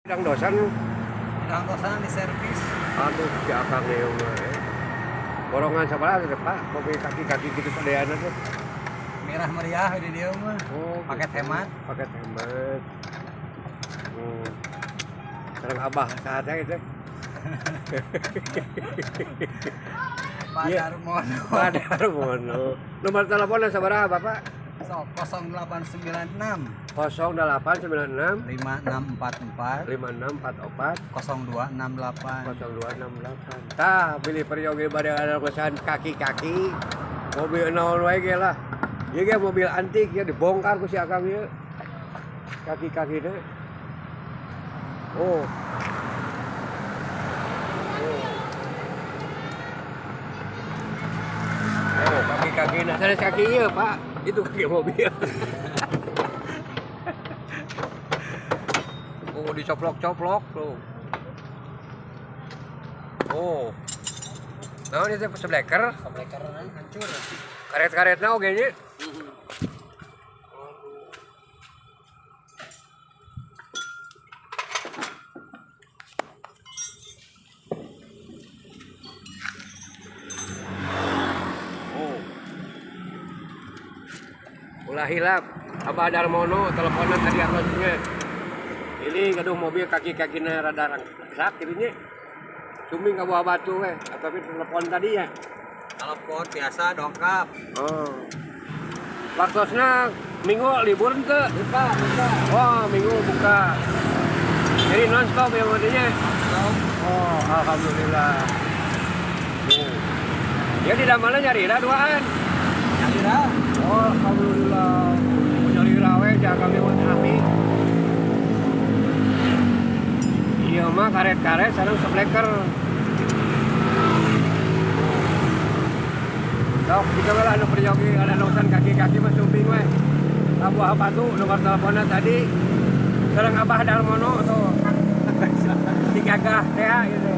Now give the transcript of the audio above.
Dangdosan. Dangdosan di servis. Aduh, si akang ieu mah. Borongan sabaraha teh, Pak? Mobil kaki-kaki gitu sadayana teh. Merah meriah di dieu mah. Oh, paket gitu. Hemat. Paket hemat. Sareng abah saha teh gitu. Pak Iya. Darmono. Pak Darmono. Nomor teleponnya sabaraha, Bapak? Sok 0896 0896 5644 5644 0268. 0268. Tah, bilih peryogi bade ada urusan kaki-kaki, mobil naon wae ge lah. Ieu ge mobil antik ya dibongkar ku si akang ieu. Kaki-kaki teh. Oh. Oh. Oh, kaki-kaki nah sanes kaki ieu, Pak. Itu kaki mobil. Oh, dicoplok-coplok tuh. Oh. Nah, ini teh sebleker. Sableker hancur. Karet-karetna oge nya. Oh. Ulah hilap, Abah Darmono teleponan tadi atasnya. Ini gaduh mobil kaki-kakina rada rangsak gitu nya. Sumbing ka Buah Batu we, tapi telepon tadi ya. Telepon biasa dongkap. Oh. Waktosna minggu libur henteu? Buka, buka. Oh, minggu buka. Jadi non stop ya maksudnya. Stop. Oh, alhamdulillah. Tuh. Ya di mana nyari dah duaan. Nyari dah. Oh, alhamdulillah. Nyari rawe jaga lewat api. Iya mah karet-karet sareng sebleker. Dok, jika lah anu peryogi ada urusan kaki-kaki mah sumping we. Buah Batu nomor teleponnya tadi. Sareng Abah Darmono tuh. Digagah teh gitu.